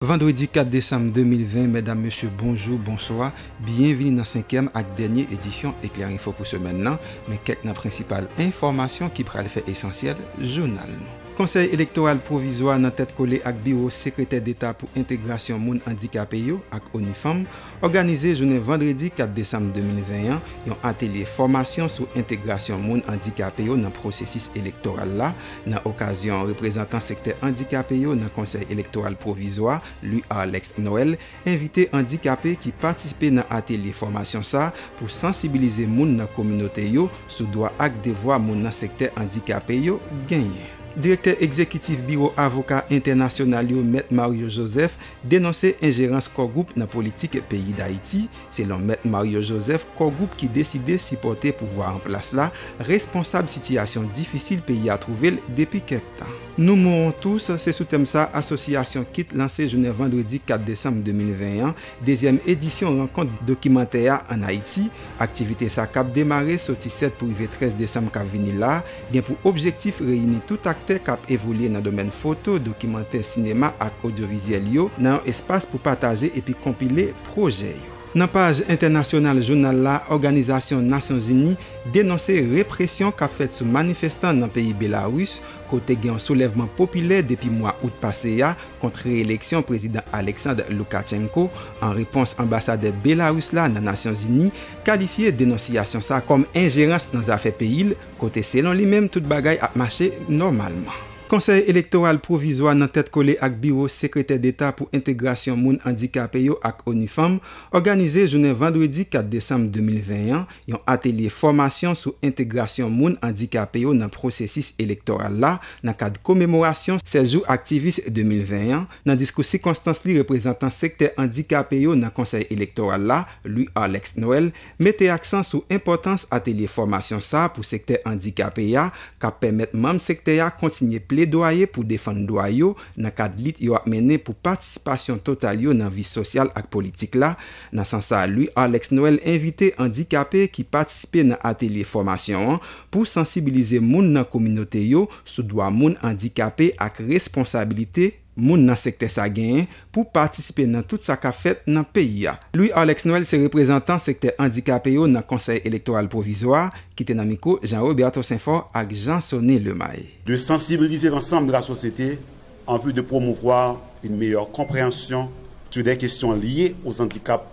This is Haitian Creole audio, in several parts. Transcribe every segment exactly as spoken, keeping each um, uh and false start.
Vandredi kat desanm de mil ven, medam, mesye, bonjou, bonswa. Byenvini nan senkyèm ak dènye edisyon Eklè Enfo pou semèn nan. Men kèk nan prensipal enfòmasyon ki pral fè esansyèl jounal nou. Konsèy Elektoral Pwovizwa nan tèt kole ak Biwo Sekretè Deta pou Entegrasyon Moun Andikape yo ak ONIFAM òganize jounen vandredi kat desanm de mil ven an yon atelye fòmasyon sou entegrasyon moun andikape yo nan pwosesis elektoral la, nan okazyon reprezantan sektè andikape yo nan Konsèy Elektoral Pwovizwa, Louis Arlex Noël, envite andikape ki patisipe nan atelye fòmasyon sa pou sansibilize moun nan kominote yo sou dwa ak devwa moun nan sektè andikape yo genyen. Direktè egzekitif Biwo Avoka Entènasyonal yo, Mèt Mario Joseph, denonse enjerans Core Group nan politik peyi Dayiti. Selon Mèt Mario Joseph, Core Group ki deside sipòte pouvwa an plas la, responsab sitiyasyon difisil peyi a twouve l depi kèk tan. Nous mourons tous, se sou tèm sa asosyasyon KIT lanse jounen vandredi kat desanm de mil ven an dezyèm edisyon rankont dokimantè a ann Ayiti. Aktivite sa k ap demare soti sèt pou rive trèz desanm k ap vini la, gen pou objektif reyini tout aktè k ap evolye nan domèn foto, dokimantè, sinema ak odyovizyèl yo nan yon espas pou pataje epi konpile pwojè yo. Nan paj entènasyonal jounal la, Òganizasyon Nasyonzini denonse represyon k ap fèt sou manifestan nan peyi Belarus, kote gen yon soulèvman popilè depi mwa out pase a kont reyeleksyon Prezidan Alexander Lukashenko. An repons, anbasadè Belarus la nan Nasyonzini kalifye denonsiyasyon sa kòm enjerans nan zafè peyi l, kote selon li menm tout bagay ap mache nòmalman. Konsèy Elektoral Pwovizwa nan tèt kole ak Biwo Sekretè Deta pou Entegrasyon Moun Andikape yo ak ONIFAM òganize jounen vandredi kat desanm de mil ven an yon atelye fòmasyon sou entegrasyon moun andikape yo nan pwosesis elektoral la nan kad komemorasyon sèz jou aktivis de mil ven an. Nan diskou sikonstans li, reprezantan sektè andikape yo nan Konsèy Elektoral la, Louis Arlex Noël, mete aksan sou enpòtans atelye fòmasyon sa pou sektè andikape a, k ap pèmèt manm sektè a kontinye pledwaye pou defann dwa yo nan kad lit yo ap mennen pou patisipasyon total yo nan vi sosyal ak politik la. Nan sans sa, Louis Arlex Noël envite andikape ki patisipe nan atelye fòmasyon an pou sansibilize moun nan kominote yo sou dwa moun andikape ak responsabilite moun nan sektè sa genyen pou patisipe nan tout sa k ap fèt nan peyi a. Louis Arlex Noël se reprezantan sektè andikape yo nan Konsèy Elektoral Pwovizwa ki te nan mikwo Jean Roberto Saint-Fort ak Jean Sonny Lemaille. De sensibiliser l'ensemble de la société en vue de promouvoir une meilleure compréhension sur des questions liées aux handicaps,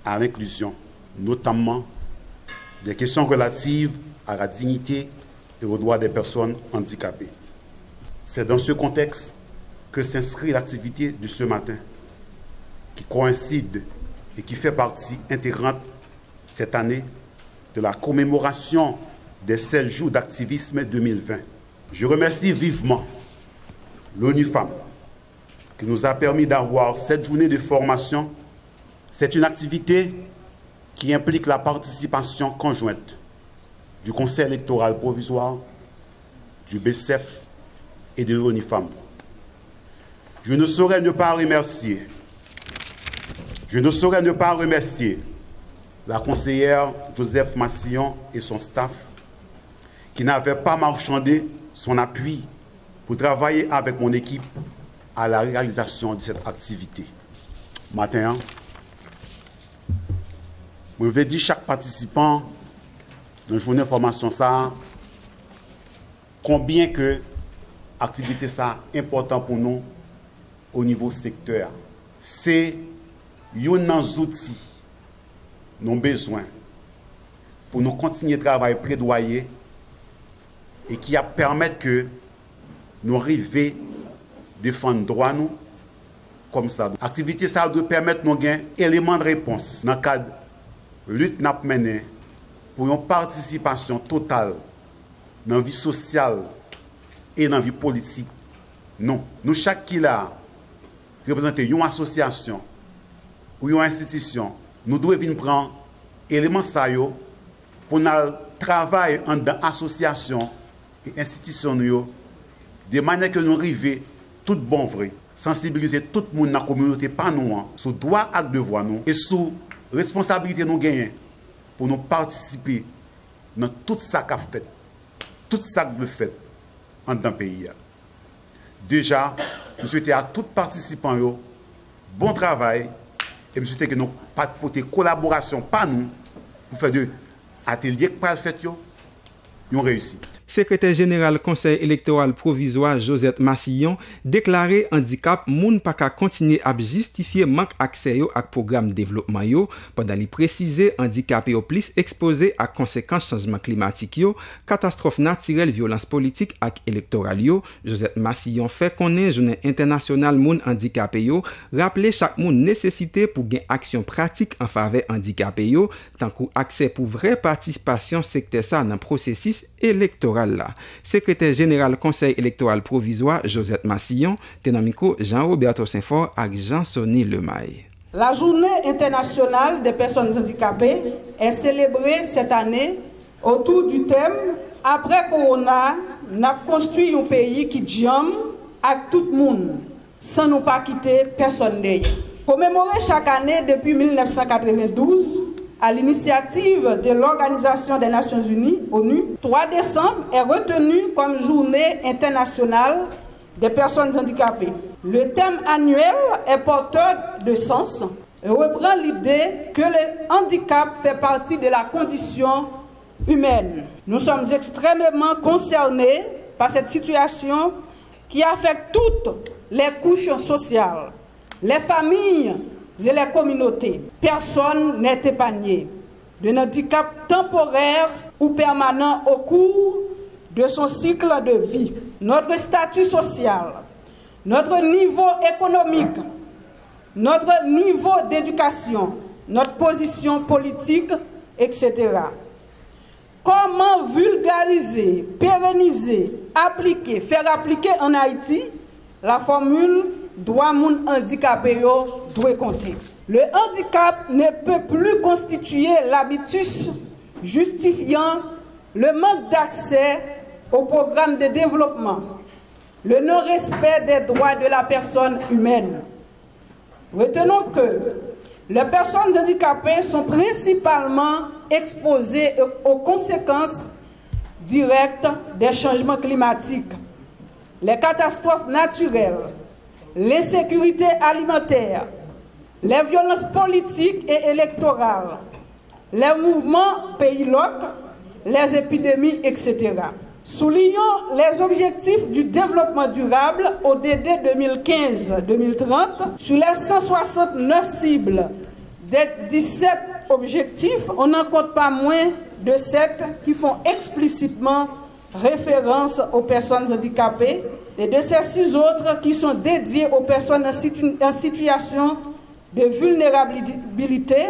à l'inclusion, notamment des questions relatives à la dignité et aux droits des personnes handicapées. C'est dans ce contexte que s'inscrit l'activité de ce matin, qui coïncide et qui fait partie intégrante cette année de la commémoration des seize jours d'activisme deux mille vingt. Je remercie vivement l'ONIFAM qui nous a permis d'avoir cette journée de formation. C'est une activité qui implique la participation conjointe du Conseil électoral provisoire, du B C E F et de l'ONIFAM. Je ne saurais ne pas remercier, je ne saurais ne pas remercier la conseillère Joseph Massillon et son staff qui n'avait pas marchandé son appui pour travailler avec mon équipe à la réalisation de cette activité. Maten an, mwen vle di chak patisipan nan jounen fòmasyon sa a, konbyen ke aktivite sa a enpòtan pou nou o nivo sektè a. Se youn nan zouti nou bezwen pou nou kontinye travay pledwaye e ki ap pèmèt ke nou rive defann dwa nou kòm sa dwe. Aktivite sa yo dwe pèmèt nou gen eleman de repons nan kad lit n ap mennen pou yon patisipasyon total nan vi sosyal e nan vi politik nou. Nou chak ki la a reprezante yon asosyasyon ou yon enstitisyon, nou dwe vin pran eleman sa yo pou n al travay anndan asosyasyon e enstitisyon nou yo, de manyè ke nou rive tout bon vre sansibilize tout moun nan kominote pa nou an sou dwa ak devwa nou e sou responsabilite nou genyen pou nou patisipe nan tout sa k ap fèt, tout sa k dwe fèt anndan peyi a. Deja, nou swete a tout patisipan yo Bon travay, e m swete ke nou pa pote kolaborasyon pa nou pou fè de atelye k pral fèt yo yon reyisit. Sekretè Jeneral Konsèy Elektoral Pwovizwa Josette Massillon deklare andikap moun pa ka kontinye ap jistifye mank aksè yo ak pwogram devlopman yo, pandan li presize andikape yo plis ekspoze ak konsekans chanjman klimatik yo, katastwòf natirèl, vyolans politik ak elektoral yo. Josette Massillon fè konnen Jounen Entènasyonal Moun Andikape yo raple chak moun nesesite pou gen aksyon pratik an favè andikape yo, tankou aksè pou vrè patisipasyon sektè sa nan pwosesis elektoral la. Sekretè Jeneral Konsèy Elektoral Pwovizwa Josette Massillon te nan mikwo Jean Roberto Sainfort ak Jean Sony Lemay. La Journée Internationale des Personnes Handicapées est célébrée cette année autour du thème Après Corona, n ap konstwi yon peyi ki djanm ak tout moun, san nou pa kite pèsòn dèyè. Commémorée chaque année depuis mille neuf cent quatre-vingt-douze, à l'initiative de l'Organisation des Nations Unies, onu, trois décembre est retenu comme Journée internationale des personnes handicapées. Le thème annuel est porteur de sens et reprend l'idée que le handicap fait partie de la condition humaine. Nous sommes extrêmement concernés par cette situation qui affecte toutes les couches sociales, les familles et les communautés. Personne n'est épargné d'un handicap temporaire ou permanent au cours de son cycle de vie. Notre statut social, notre niveau économique, notre niveau d'éducation, notre position politique, et cetera. Comment vulgariser, pérenniser, appliquer, faire appliquer en Haïti la formule dwa moun andikape yo dwe konte? Le handicap ne peut plus constituer l'habitus justifiant le manque d'accès au programme de développement, le non-respect des droits de la personne humaine. Retenons que les personnes handicapées sont principalement exposées aux conséquences directes des changements climatiques, les catastrophes naturelles, l'insécurité alimentaire, les violences politiques et électorales, les mouvements pays locaux, les épidémies, et cetera. Soulignons les objectifs du développement durable, O D D deux mille quinze deux mille trente. Sur les cent soixante-neuf cibles, des dix-sept objectifs, on n'en compte pas moins de sept qui font explicitement référence aux personnes handicapées et de ces six autres qui sont dédiés aux personnes en, situ- en situation de vulnérabilité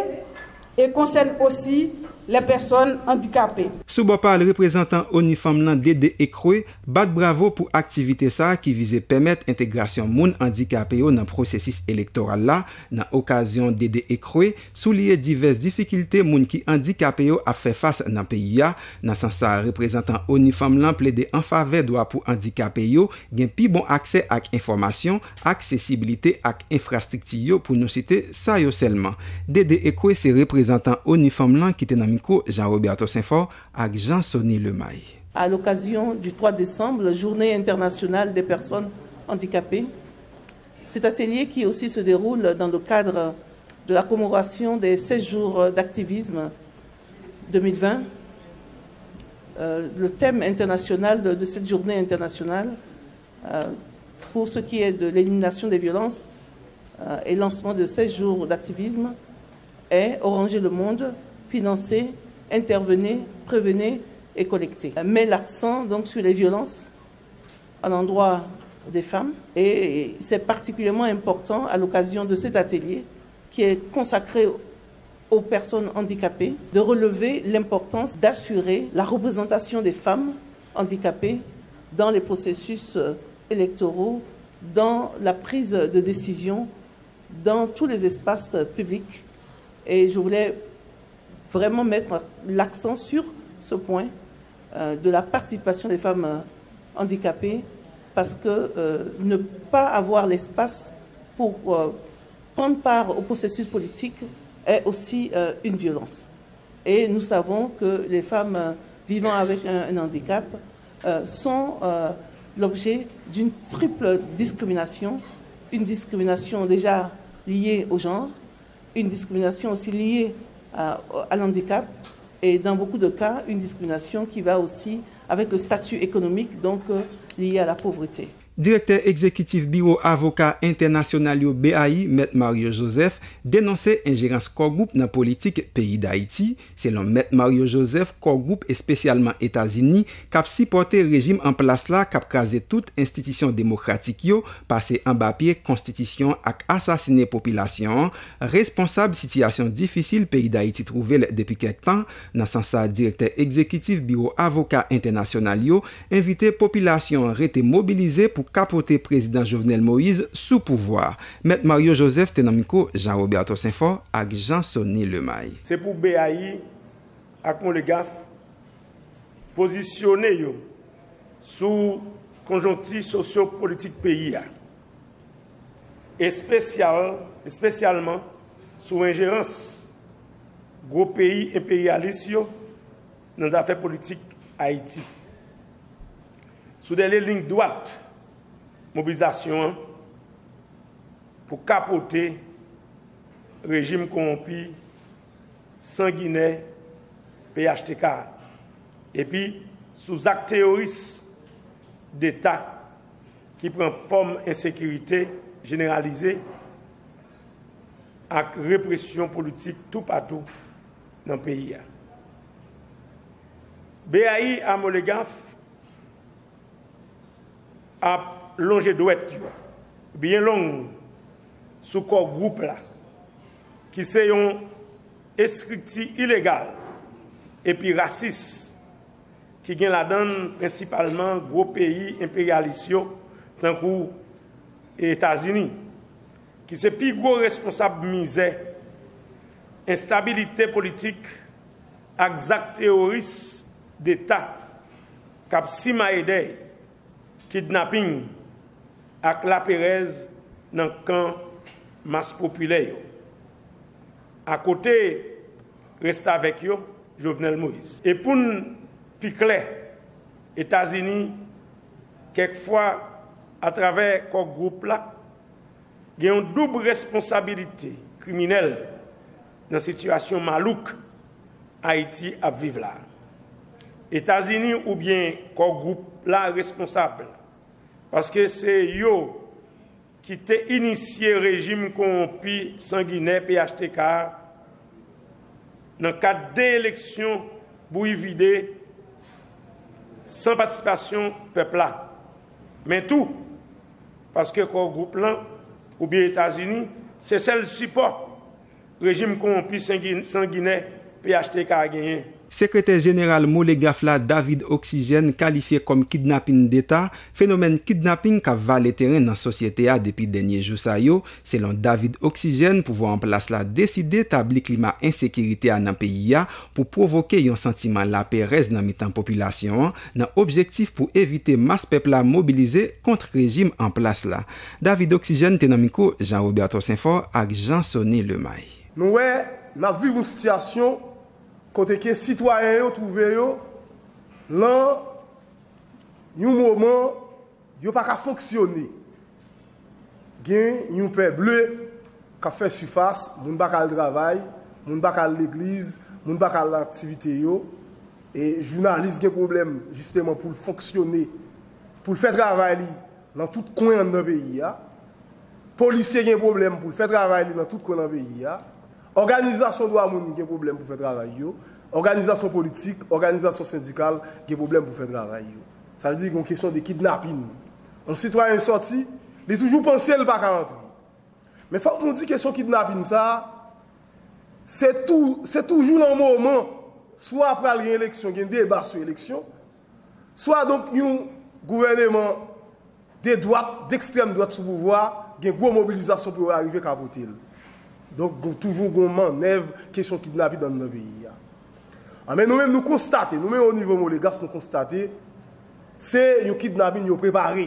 et concernent aussi les personnes handicapées. Sou bò pa l, reprezantan ONU Fanm lan, Dede Ekwe, bat bravo pou aktivite sa a ki vize pèmèt entegrasyon moun andikape yo nan pwosesis elektoral la. Nan okazyon, Dede Ekwe souliye divès difikilte moun ki andikape yo ap fè fas nan peyi a. Nan sans sa a, reprezantan ONU Fanm lan plede an favè dwa pou andikape yo gen pi bon aksè ak enfòmasyon, aksesibilite ak enfrastrikti yo, pou nou site sa yo sèlman. Dede Ekwe se reprezantan ONU Fanm lan ki te nan mikwo Jean Roberto Sainfort ak Jean Sony Lemay. À l'occasion du trois décembre, Journée internationale des personnes handicapées, cet atelier qui aussi se déroule dans le cadre de la commémoration des seize jours d'activisme deux mille vingt, euh, le thème international de, de cette journée internationale, euh, pour ce qui est de l'élimination des violences euh, et lancement de seize jours d'activisme, est Oranger le monde, financer, intervenir, prévenir et collecter. Met l'accent donc sur les violences à l'endroit des femmes et c'est particulièrement important à l'occasion de cet atelier qui est consacré aux personnes handicapées de relever l'importance d'assurer la représentation des femmes handicapées dans les processus euh, électoraux, dans la prise de décision, dans tous les espaces euh, publics. Et je voulais vraiment mettre l'accent sur ce point euh, de la participation des femmes euh, handicapées, parce que euh, ne pas avoir l'espace pour euh, prendre part au processus politique est aussi euh, une violence. Et nous savons que les femmes euh, vivant avec un, un handicap euh, sont euh, l'objet d'une triple discrimination, une discrimination déjà liée au genre, une discrimination aussi liée à, à l'handicap, et dans beaucoup de cas, une discrimination qui va aussi avec le statut économique, donc euh, liée à la pauvreté. Direktè egzekitif Biwo Avoka Entènasyonal yo, B A I, Mèt Mario Joseph, denonse enjerans Core Group nan politik peyi Dayiti. Selon Mèt Mario Joseph, Core Group, espesyalman Etazini, k ap sipòte rejim an plas la, k ap kraze tout enstitisyon demokratik yo, pase anba pye konstitisyon ak asasine popilasyon an, responsab sitiyasyon difisil peyi Dayiti twouve l depi kèk tan. Nan sans sa, direktè egzekitif Biwo Avoka Entènasyonal yo envite popilasyon an rete mobilize pou kapote Prezidan Jovenel Moïse sou pouvwa a. Mèt Mario Joseph te nan mikwo Jean Roberto Senfò ak Jean Sony Lemay. Se pou B A I ak Molegaf pozisyone yo sou konjonkti sosyo-politik peyi a, espesyal, espesyalman sou enjerans gwo peyi enperyalis yo nan zafè politik Ayiti, sou dènye liy dwat mobilizasyon an pou kapote rejim kowonpi, sanginè P H T K a, epi sou zak teyoris deta ki pran fòm ensekirite jeneralize ak represyon politik toupatou nan peyi a. B A I a Molegaf ap lonje dwèt yo byen long sou Core Group la, ki se yon estrikti ilegal epi rasis ki gen ladan l prensipalman gwo peyi enperyalis yo, tankou Etazini, ki se pi gwo responsab mizè, enstabilite politik ak zak teyoris deta k ap simaye dèy, kidnaping ak laperèz nan kan mas popilè yo. Akote restavèk yo, Jovenel Moïse. E pou n pi klè, Etazini, kèk fwa atravè Core Group la, gen yon doub responsabilite kriminèl nan sitiyasyon malouk Ayiti ap viv la. Etazini oubyen Core Group la responsab, paske se yo ki te inisye rejim kowonpi sanginè P H T K a nan kad de eleksyon bouyi vide san patisipasyon pèp la, men tou paske Core Group lan oubyen Etazini se sèl sipò rejim kowonpi sangi-, sanginè P H T K a genyen. Sekretè jeneral Molegaf la, David Oxygène, kalifye kòm kidnapin deta fenomèn kidnapin k ap vale teren nan sosyete a depi dènye jou sa yo. Selon David Oxygène, pouvwa an plas la deside tabli klima ensekirite a nan peyi a pou pwovoke yon santiman laperèz nan mitan popilasyon an, nan objektif pou evite mas pèp la mobilize kont rejim an plas la. David Oxygène te nan mikwo Jean Roberto Senfò ak Jean Sony Lemay. Nou wè, n ap viv yon sitiyasyon kote ke sitwayen yo twouve yo lan yon moman yo pa ka fonksyone. Gen yon pè ble k ap fè sifas, moun pa ka al travay, moun pa ka al legliz, moun pa ka al nan aktivite yo. E jounalis gen pwoblèm, jisteman, pou l fonksyone, pou l fè travay li nan tout kwen anndan peyi a. Polisye gen pwoblèm pou l fè travay li nan tout kwen nan peyi a. Òganizasyon dwa moun gen pwoblèm pou fè travay yo. Òganizasyon politik, òganizasyon sendikal gen pwoblèm pou fè travay yo. Sa vle di gen yon kesyon de kidnapin. Yon sitwayen sòti, li toujou panse l pa ka antre. Men fòk nou di kesyon kidnapin sa a, se tou, se toujou nan moman, swa pral gen eleksyon, gen deba sou eleksyon, swa donk yon gouvèneman de dwat, dekstrèm dwat sou pouvwa, gen gwo mobilizasyon pou yo arive kapote l. Donk, gon, toujou gon mannèv kesyon kidnapin anndan peyi a. A, men nou menm, nou konstate, nou menm o nivo Molegaf, nou konstate, se yon kidnapin yo prepare.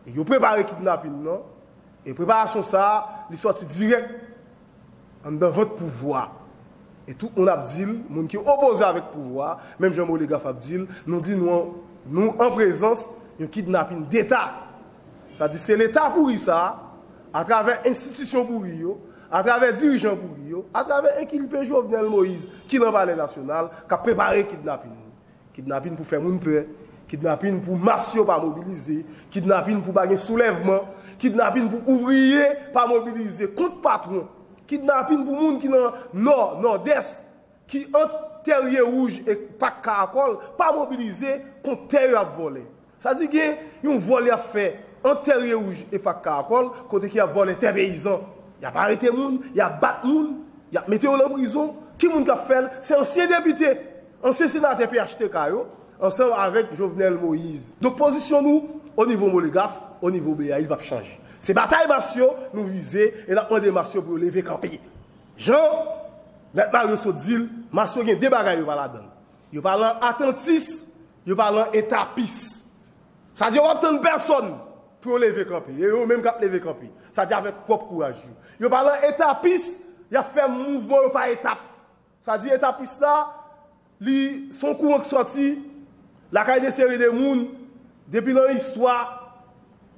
E yo prepare kidnapin nan, e preparasyon sa a, li sòti dirèk anndan vant pouvwa. E tout moun ap di l, moun ki opoze avèk pouvwa, menm jan Molegaf ap di l, nou di nou an, nou an prezans yon kidnapin deta. Sa di se leta pouri sa a, Atravè enstitisyon pouri yo, atravè dirijan pouri yo, atravè enkilpe Jovenel Moïse ki nan Palè Nasyonal, k ap prepare kidnapin li. Kidnapin pou fè moun pè, kidnapin pou mas yo pa mobilize, kidnapin pou pa gen soulèvman, kidnapin pou ouvriye pa mobilize kont patwon, kidnapin pou moun ki nan Nò, Nòdès, ki ant Tèrye Wouj e Pak Karakòl pa mobilize kont tè yo ap vòlè. Sa di gen yon vòl y ap fè ant Tèrye Wouj e Pak Karakòl, kote ki ap vòlè tè peyizan. Y ap arete moun, y ap bat moun, y ap mete yo nan prizon. Ki moun k ap fè l? Se ansyen depite, ansyen senatè P H T K yo, ansanm avèk Jovenel Moïse. Donk pozisyon nou, o nivo Moleghaf, o nivo B A, li p ap chanje. Se batay mas yo nou vize e n ap mande mas yo pou yo leve kanpe. Jan Mèt Mario sot di l, mas yo gen de bagay yo pa ladan l. Yo pa lan atantis, yo pa lan etapis. Sa di yo p ap tann pèsonn pou yo leve kanpe. E yo menm k ap leve kanpe. Sa di avèk pwòp kouraj yo. Yo pa lan etapis, y ap fè mouvman yo pa etap. Sa di etapis la, li se yon kouran k sòti lakay de seri de moun, depi nan istwa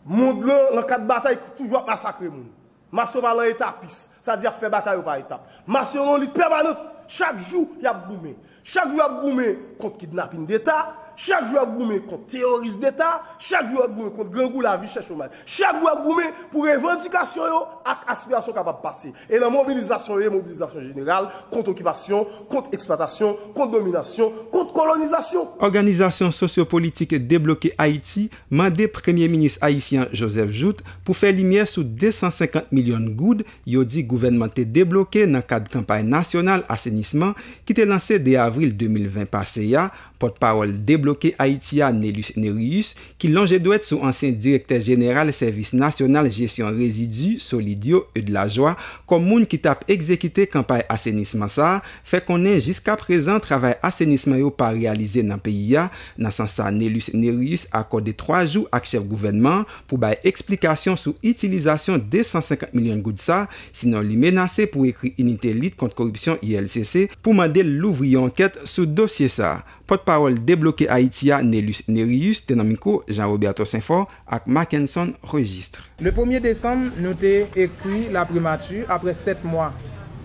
mond lan, lan kad batay, toujou ap masakre moun. Mas yo pa lan etapis, sa di y ap fè batay yo pa etap. Mas yo nan lit pèmanan, chak jou y ap goumen. Chak jou y ap goumen kont kidnapin deta, chak jou y ap goumen kont teyoris deta, chak jou y ap goumen kont grangou, lavi chè, chomaj. Chak jou y ap goumen pou revandikasyon yo ak aspirasyon kapab pase. E nan mobilizasyon yo ye, mobilizasyon jeneral kont okipasyon, kont eksplwatasyon, kont dominasyon, kont kolonizasyon. Òganizasyon sosyopolitik Debloke Ayiti mande Premye Minis ayisyen an Joseph Jouthe pou fè limyè sou de san senkant milyon goud yo di gouvènman te debloke nan kad kanpay nasyonal asenisman ki te lanse de avril de mil ven pase a. Pòtpawòl Debloke Ayiti a, Nelus Nerius, ki lonje dwèt sou ansyen direktè jeneral Sèvis Nasyonal Jesyon Rezidi Solid yo, Eudes Lajoie, kòm moun ki t ap egzekite kanpay asenisman sa a, fè konnen jiskaprezan travay asenisman yo pa reyalize nan peyi a. Nan sans sa, Nelus Nerius akòde twa jou ak chèf gouvènman an pou bay eksplikasyon sou itilizasyon de san senkant milyon goud sa, sinon li menase pou ekri Inite Lit Kont Koripsyon, I L C C, pou mande l louvri yon ankèt sou dosye sa. Pòtpawòl Debloke Ayiti a, Nelus Nerius, te nan mikwo Jean Roberto Sainfort ak Mackenson Registre. Le premye desanm, nou te ekri Laprimati apre sèt mwa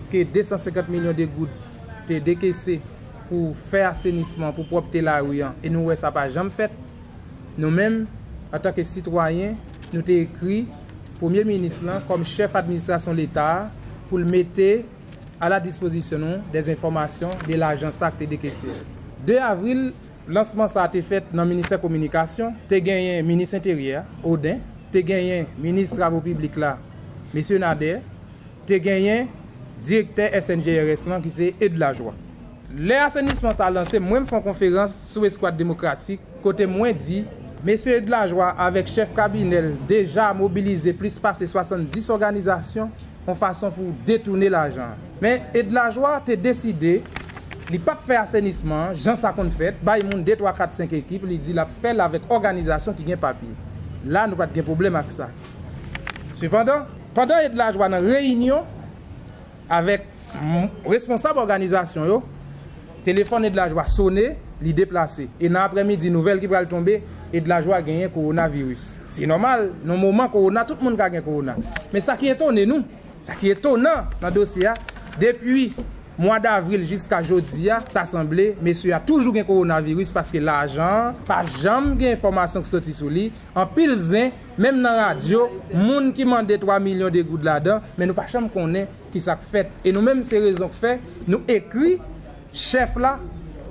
ke de san senkant milyon de goud te dekese pou fè asenisman, pou pwòpte lari an, e nou wè sa pa janm fèt. Nou menm, antanke sitwayen, nou te ekri Premye Minis lan kòm chèf administrasyon Leta a pou l mete a la dispozisyon nou dèzenfòmasyon de lajan sa k te dekese. De avril, lansman sa a te fèt nan Ministè Kominikasyon, te genyen Minis Enteryè, Oden, te genyen Minis Travo Piblik la, Mesye Nader, te genyen direktè S N G R S lan ki se Eudes Lajoie. Lè asenisman sa a lanse, mwen m fè yon konferans sou Eskwad Demokratik kote mwen di, Mesye Eudes Lajoie avèk chèf kabinè l deja mobilize plis pase swasanndis òganizasyon yon fason pou detounen lajan an. Men Eudes Lajoie te deside li p ap fè asenisman an jan sa konn fèt, bay moun de, twa, kat, senk ekip, li di l ap fè l avèk òganizasyon ki gen papye. La, nou pa t gen pwoblèm ak sa. Sepandan, pandan Eudes Lajoie nan reyinyon avèk m-, responsab òganizasyon yo, telefòn Eudes Lajoie sone, li deplase. E nan aprèmidi, nouvèl ki pral tonbe, Eudes Lajoie genyen kowonaviris. Se nòmal, nan moman kowona, tout moun ka gen kowona. Men sa ki etone nou, sa ki etonan nan dosye a, depi mwa davril jiska jodi a, ta sanble mesye a toujou gen kowonaviris paske lajan an pa janm gen enfòmasyon ki soti sou li. Anpil zen, menm nan radyo, moun ki mande twa milyon de goud ladan, men nou pa janm konnen ki sa k fèt. E nou menm, se rezon k fè nou ekri chèf la,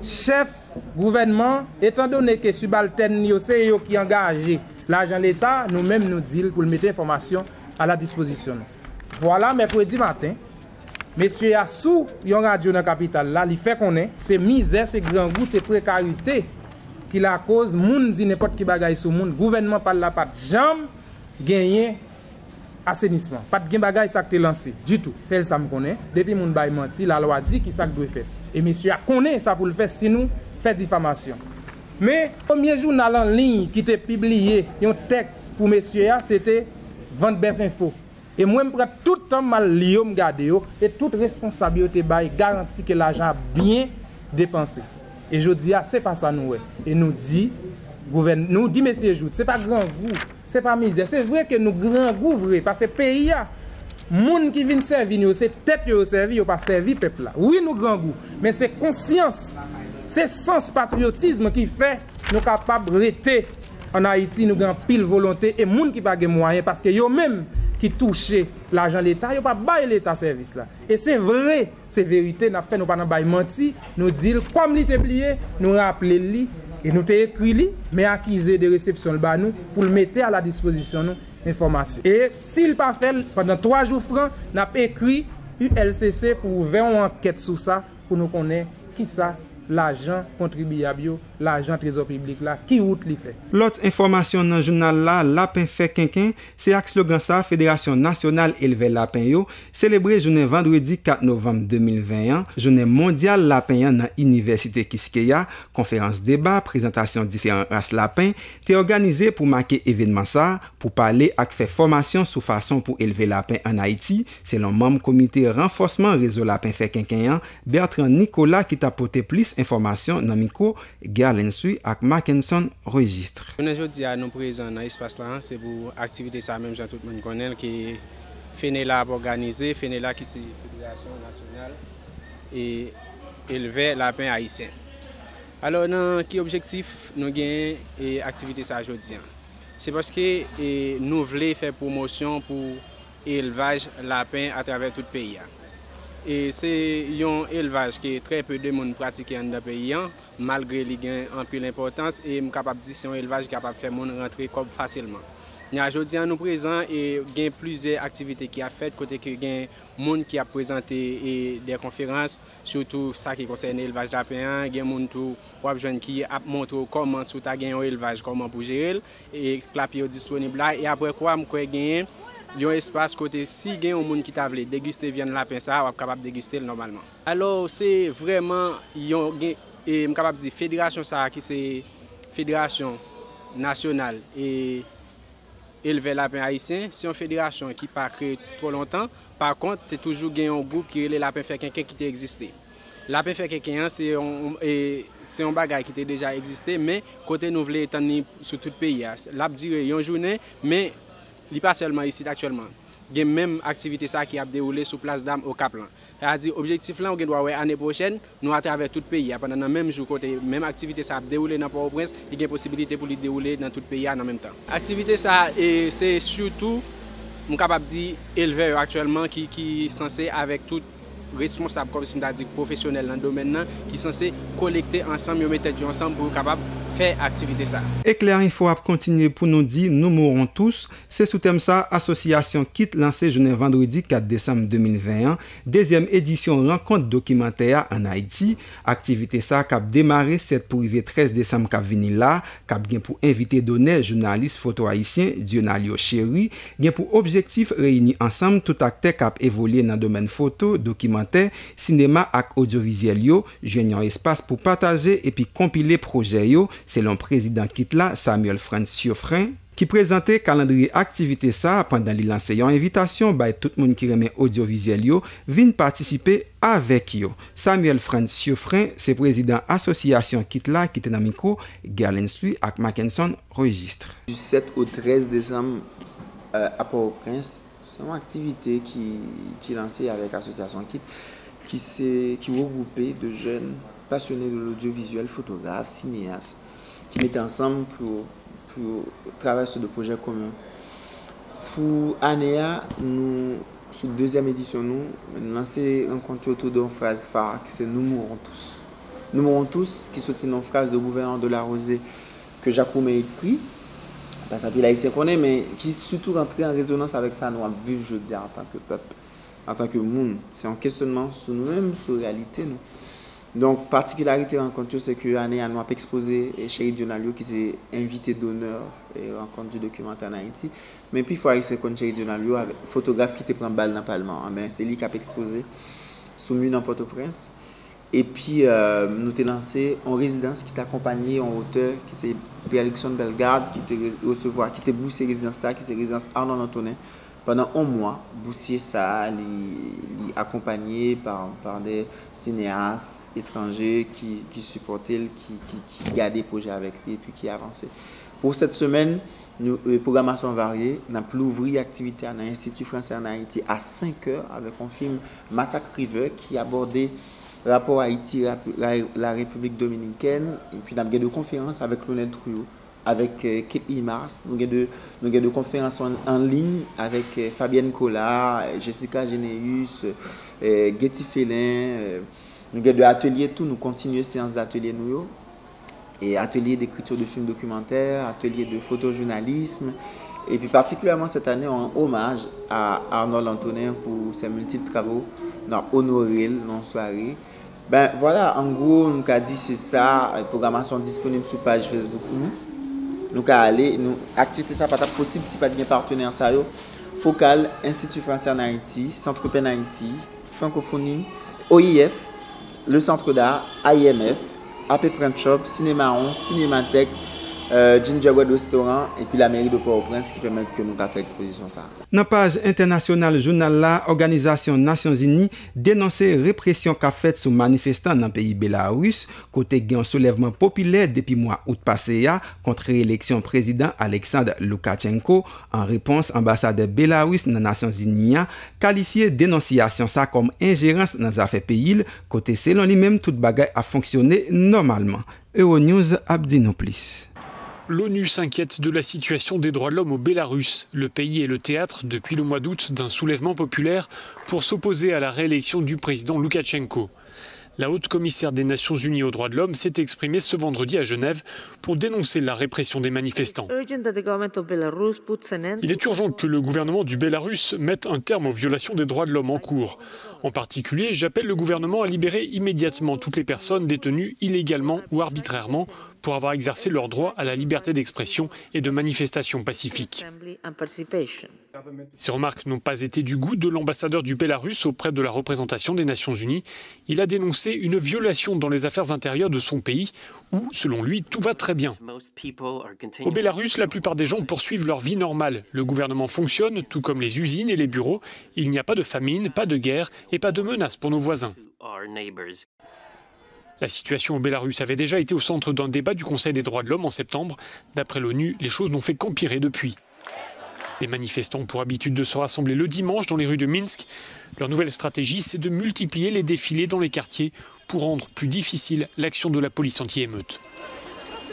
chèf gouvènman an, etandone ke sibaltèn yo, se yo ki angaje lajan Leta, nou menm nou di l pou l mete enfòmasyon a la dispozisyon nou. Vwala, mèkredi maten, mesye a sou yon radyo nan kapital la, li fè konnen se mizè, se grangou, se prekarite ki lakoz moun di nenpòt ki bagay sou moun. Gouvènman pa l la pa t janm genyen asenisman. Pa t gen bagay sa k te lanse ditou. Sèl sa m konnen, depi moun bay manti, lalwa di ki sa k dwe fèt. E mesye a konnen sa pou l fè si nou fè difamasyon. Men, premye jounal an liy ki te pibliye yon tèks pou mesye a, se te Vant Bèf Enfo. E mwen, m pran tout tan m al li yo, m gade yo, e tout responsab yo te bay garanti ke lajan ap byen depanse. E jodi a, se pa sa nou wè. E nou di, gouvèn-, nou di mesye Jouthe, se pa grangou, Se pa mizè. Se vre ke nou grangou vre, paske peyi a, moun ki vin sèvi nou yo, se tèt yo yo sèvi, yo pa sèvi pèp la. Wi, nou grangou, men se konsyans, se sans patriyotism ki fè nou kapab rete ann Ayiti, nou gen anpil volonte, e moun ki pa gen mwayen, paske yo menm ki touche lajan Leta, yo pa bay Leta sèvis la. E se vre, se verite n ap fè, nou pa nan bay manti, nou di l kòm li te bliye, nou raple l li, e nou te ekri li, men akize de resepsyon l ba nou pou l mete a la dispozisyon nou enfòmasyon. E si l pa fè l, pandan twa jou fran, n ap ekri U L C C pou ouvè yon ankèt sou sa, pou nou konnen kisa lajan kontribyab yo, lajan trezò piblik la, ki wout li fè. Lòt enfòmasyon nan jounal la, Lapen fè kenken, se ak slogan sa Federasyon Nasyonal Elvè Lapen yo selebre jounen vandredi kat novanm de mil ven an, jounen mondyal lapen an nan Inivèsite Kiskeya. Konferans deba, prezantasyon diferan ras lapen te òganize pou make evènman sa a, pou pale ak fè fòmasyon sou fason pou elve lapen ann Ayiti, selon manm komite ranfòsman rezo Lapen fè kenken an, Bertrand Nicolas, ki t ap pote plis enfòmasyon nan mikwo Guerlensui ak Mackenson Registre. Jounen jodi a, nou prezan nan espas la, se pou aktivite sa, menm jan tout moun konnen l, ke FENELA ap òganize. FENELA ki se Federasyon Nasyonal e Elvè Lapen Ayisyen. Alò, nan ki objektif nou genyen e aktivite sa jodi a? Se paske e nou vle fè pwomosyon pou elvaj lapen atravè tout peyi a. E se yon elvaj ke trè pe de moun pratike anndan peyi an, malgre li gen anpil enpòtans, e m kapab di se yon elvaj ki kapab fè moun rantre kòb fasilman. Nya jodi a, nou prezan e gen plizyè aktivite ki ap fèt, kote ke gen moun ki ap prezante e de konferans, sitou sa ki konsène elvaj lapen an. Gen moun tou w ap jwenn ki ap montre w kòman, si w ta gen yon elvaj, kòman pou jere l, e klapye yo disponib la. E apre kwa, m kwè genyen yon espas kote si gen yon moun ki ta vle degiste vyann lapen sa a, w ap kapab degiste l nòmalman. Alò, se vrèman yon, gen, e m kapab di, federasyon sa a ki se Federasyon Nasyonal e Elvè Lapen Ayisyen, se yon federasyon ki pa kreye twò lontan. Pa kont, te toujou gen yon gwoup ki rele Lapen fè kenken ki te egziste. Lapen fè kenken an, se yon, e, se yon bagay ki te deja egziste, men kote nou vle etann li sou tout peyi a. L ap dire yon jounen, men li pa sèlman isit aktyèlman. Gen menm aktivite sa ki ap dewoule sou plas dam Okap lan. Sa di, objektif lan, ou gen dwa wè ane pwochèn, nou atravè tout peyi a, pandan nan menm jou kote menm aktivite sa ap dewoule nan Pòtoprens, li gen posibilite pou li dewoule nan tout peyi a nan menm tan. Aktivite sa, e, se sitou, m kapab di, elvè yo aktyèlman ki, ki sanse avèk tout responsab, kòmsi m ta di pwofesyonèl nan domèn nan, ki sanse kolekte ansanm, yo met tèt yo ansanm pou yo kapab fè aktivite sa. Eclair Info ap kontinye pou nou di, Nous mourons tous, se sou tèm sa, Asosyasyon KIT lanse jounen vandredi kat desanm de mil ven an, dezyèm edisyon rankont dokimantè a ann Ayiti. Aktivite sa k ap demare sèt pou rive trèz desanm k ap vini la, k ap gen pou envite donè jounalis foto ayisyen Dionalio Chéry, gen pou objektif reyini ansanm tout aktè k ap evolye nan domèn foto, dokimantè, sinema ak odyovizyèl yo, jwenn yon espas pou pataje epi konpile pwojè yo, selon prezidan KIT la, Samuel Frantz Suffren, ki prezante kalandriye aktivite sa a pandan li lanse yon envitasyon bay tout moun ki renmen odyovizyèl yo vin patisipe avèk yo. Samuel Frantz Suffren se prezidan asosyasyon KIT la ki te nan mikwo Guerlensui ak Mackenson Registre. Du sèt au treize décembre, euh, à Port-au-Prince, se yon aktivite ki, ki lanse avèk asosyasyon KIT, ki se, ki regwoupe de jeunes passionnés de l'audiovisuel, fotograf, sineyas, ki mete ansanm pou, pou travay sou de pwojè komen. Pou ane a, nou, sou dezyèm edisyon nou, nou lanse rankont yo otou de yon fraz fa ki se Nous mourons tous. Nous mourons tous, ki soti nan yon fraz de gouvènè Delarose ke Jak Roumen ekri, pa sa anpil Ayisyen konnen, men ki sitou rantre an rezonans avèk sa nou ap viv jodi a antanke pèp, antanke moun. Se yon kesyonman sou nou menm, sou reyalite nou. Donk, patikilarite rankont yo, se ke ane a nou ap ekspoze, e, Chéry Dionalio, ki se envite donè, e, rankont du documentaire en Haïti. Men pi fò Ayisyen konn Chéry Dionalio avèk fotograf ki te pran bal nan Palman an, men se li k ap ekspoze sou mi nan Pòtoprens. Epi, euh, nou te lanse yon rezidans ki te akonpaye yon otè ki se Pierre Luckson Bellegarde, ki te re-, resevwa, ki te bouse rezidans sa, ki se rezidans Arnold Antonin. Pandan yon mwa, bousye sa a, li, li akonpaye pa, pa de sineyas etranje ki, ki sipòte l, ki, ki, ki gade pwojè avèk li epi ki avanse. Pou sèt semèn, Nou, e, pwogramasyon varye, n ap louvri aktivite a nan Institut Français en Haïti a senk è avèk yon fim Massacre River ki abòde rapò Ayiti, Rap-, Ra-, la Repiblik Dominikèn, epi n ap gen de konferans avèk Lionel Trouillot, avèk, e, Kate Lee Mars, nou gen de, nou gen de konferans an, an liy avèk, e, Fabienne Collard, Jessica Généus, e, Guetty Felin, e, nou gen de atelye tou, nou kontinye seyans datelye nou yo. E atelye d'écriture de films documentaires, atelye de photojournalisme, epi patikilyèman sèt ane, yon omaj a Arnold Antonin pou ses multiples travaux. Nou ap onore l nan yon sware. Ben, vwala, an gwo, nou ka di se sa, e, pwogramasyon disponib sou paj Facebook nou. Nou ka ale, nou, aktivite sa pa t ap posib si pa t gen patnè sa yo. Fokal, Institut Français en Haïti, Centre Open Haïti, Francophonie, O I F, Le Centre d'Art, I M F, A P Print Shop, Cinémaron, Cinémathèque, euh, Gingerbread Restaurant, epi Lameri de Pòtoprens ki pèmèt ke nou ka fè ekspozisyon sa a. Nan paj entènasyonal jounal la, Òganizasyon Nasyonzini denonse represyon k ap fèt sou manifestan nan peyi Belarus, kote gen yon soulèvman popilè depi mwa out pase a kont reyeleksyon Prezidan Alexander Lukashenko. An repons, anbasadè Belarus nan Nasyonzini an kalifye denonsiyasyon sa kòm enjerans nan zafè peyi l, kote selon li menm tout bagay ap fonksyone nòmalman. Euronews ap di nou plis. L'ONU s'inquiète de la situation des droits de l'homme au Bélarus. Le pays est le théâtre depuis le mois d'août d'un soulèvement populaire pour s'opposer à la réélection du président Loukachenko. La haute commissaire des Nations Unies aux droits de l'homme s'est exprimée ce vendredi à Genève pour dénoncer la répression des manifestants. Il est urgent que le gouvernement du Bélarus mette un terme aux violations des droits de l'homme en cours. En particulier, j'appelle le gouvernement à libérer immédiatement toutes les personnes détenues illégalement ou arbitrairement pour avoir exercé leur droit à la liberté d'expression et de manifestation pacifique. Ces remarques n'ont pas été du goût de l'ambassadeur du Bélarus auprès de la représentation des Nations Unies. Il a dénoncé une violation dans les affaires intérieures de son pays, où, selon lui, tout va très bien. Au Bélarus, la plupart des gens poursuivent leur vie normale. Le gouvernement fonctionne, tout comme les usines et les bureaux. Il n'y a pas de famine, pas de guerre et pas de menace pour nos voisins. La situation au Bélarus avait déjà été au centre d'un débat du Conseil des droits de l'homme en septembre. D'après l'ONU, les choses n'ont fait qu'empirer depuis. Les manifestants ont pour habitude de se rassembler le dimanche dans les rues de Minsk. Leur nouvelle stratégie, c'est de multiplier les défilés dans les quartiers pour rendre plus difficile l'action de la police anti-émeute.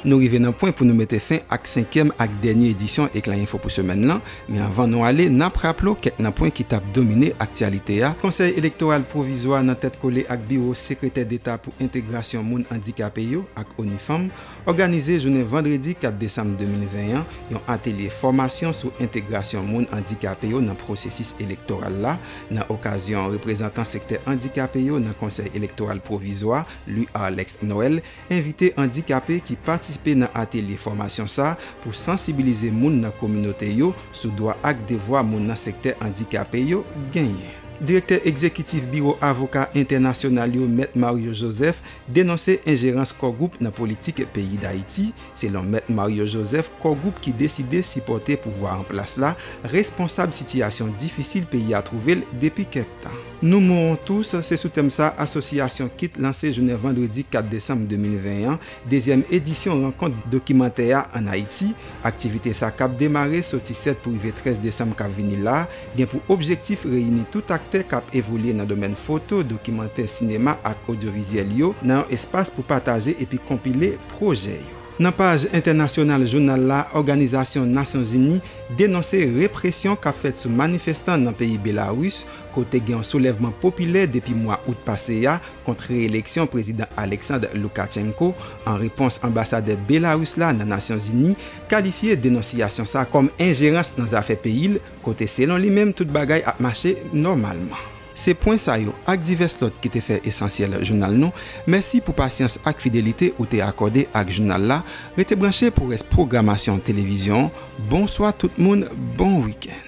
Nou rive nan pwen pou nou mete fen ak senkyèm ak dènye edisyon Eclat Info pou semèn lan, men anvan nou ale, n ap raple w kèk nan pwen ki t ap domine aktyalite a. Konsèy Elektoral Pwovizwa nan tèt kole ak Biwo Sekretè Deta pou Entegrasyon Moun Andikape yo ak ONIFAM òganize jounen vandredi kat desanm de mil ven an yon atelye fòmasyon sou entegrasyon moun andikape yo nan pwosesis elektoral la. Nan okazyon, reprezantan sektè andikape yo nan Konsèy Elektoral Pwovizwa, Louis Arlex Noël, envite andikape ki patisipe nan atelye fòmasyon sa pou sansibilize moun nan kominote yo sou dwa ak devwa moun nan sektè andikape yo genyen. Direktè egzekitif Biwo Avoka Entènasyonal yo, Mèt Mario Joseph, denonse enjerans Core Group nan politik peyi Dayiti. Selon Mèt Mario Joseph, Core Group ki deside sipòte pouvwa an plas la, responsab sitiyasyon difisil peyi a twouve l depi kèk tan. Nou mourons tous, se sou tèm sa asosyasyon kit lanse jounen vandredi kat desanm de mil ven an dezyèm edisyon rankont dokimantè a ann Ayiti. Aktivite sa k ap demare soti sèt pou rive trèz desanm k ap vini la, gen pou objektif reyini tout aktè k ap evolye nan domèn foto, dokimantè, sinema ak odyovizyèl yo nan yon espas pou pataje epi konpile pwojè yo. Nan paj entènasyonal jounal la, Òganizasyon Nasyonzini denonse represyon k ap fèt sou manifestan nan peyi Belarus, kote gen yon soulèvman popilè depi mwa out pase a kont reyeleksyon Prezidan Alexander Lukashenko. An repons, anbasadè Belarus la nan Nasyonzini kalifye denonsiyasyon sa kòm enjerans nan zafè peyi l, kote selon li menm tout bagay ap mache nòmalman. Se pwen sa yo ak divès lòt ki te fè esansyèl jounal nou. Mèsi pou pasyans ak fidelite ou te akòde ak jounal la. Rete branche pou rès pwogramasyon televizyon. Bonswa tout moun, bon wikenn.